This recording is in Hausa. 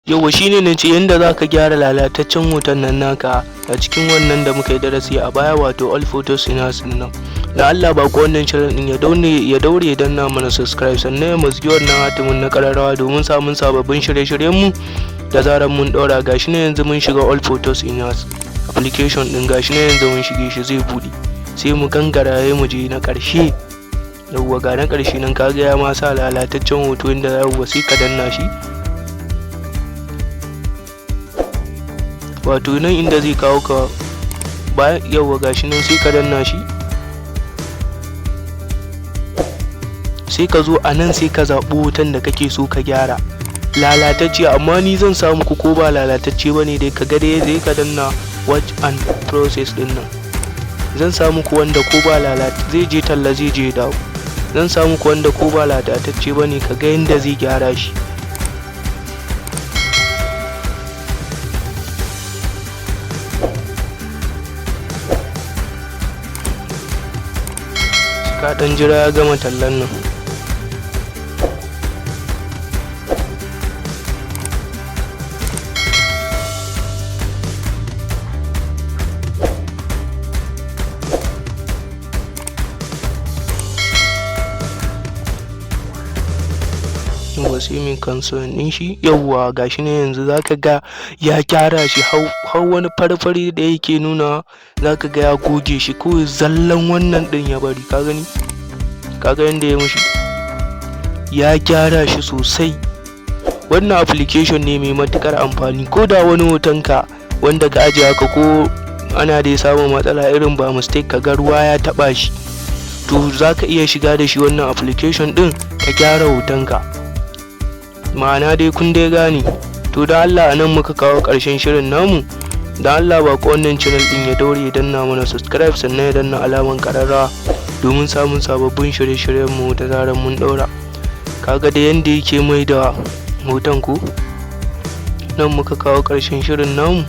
Yauwa, shine na ce yanda za ka gyara lalataccen hoton nan naka a cikin wannan da muka yi darasi a baya, wato All Photos Enhance din nan. Da Allah ba ku wannan channel din ya daure ya daure ya danna mana subscribe, sannan ya musgi wannan hatimin na kararrawa domin samun sababbin shirye-shiryen mu da zarar mun ɗora. Gashi ne yanzu mun shiga All Photos Enhance application din. Gashi ne yanzu mun shige shi, zai bude, sai mu gangara mu je na ƙarshe. Yauwa, ga na ƙarshe nan. Kaga ya ma sa lalataccen hoto inda, yauwa, sai ka danna shi, wato nan inda zai kawo ka bayan. Yauwa, gashi nan, sai ka danna shi, sai ka zo a nan, sai ka zaɓi hoton da kake so ka gyara lalatacce. Amma ni zan samu ku ko ba lalatacce ba ne dai, ka ga dai, sai ka danna "watch and process" din nan. Zan samu ku wanda ko ba lalata zai je talla, zai je dawo. Zan samu ku wanda ko ba lalatacce ba ne, ka ga yanda zai gyara shi. Ka ɗan jira ya gama tallan nan. Yawwa, sai mu cancel ɗin shi. Yawwa, gashi ne yanzu zaka ga ya gyara shi, har wani farfari da yake nuna, zaka ga ya goge shi, kawai zallan wannan ɗin ya bari. Ka gani, ka ga yanda ya mishi, ya gyara shi sosai. Wannan application ne mai matuƙar amfani. Ko da wani hotonka wanda ka ajiye haka, ko ana dai samun matsala irin ba mistake ka ga ruwa ya taɓa shi, to zaka iya shiga da shi wannan application ɗin ka gyara hotonka. Ma'ana dai kun dai gane. To, da Allah a nan muka kawo ƙarshen shirin namu. Da Allah ba ku wannan channel ɗin ya daure ya danna mana subscribe, sannan ya danna alaman ƙararrawa domin samun sababbin shirye-shiryen mu da zarar mun ɗaura. Kaga da yanda yake mai da hoton ku. Nan muka kawo ƙarshen shirin namu.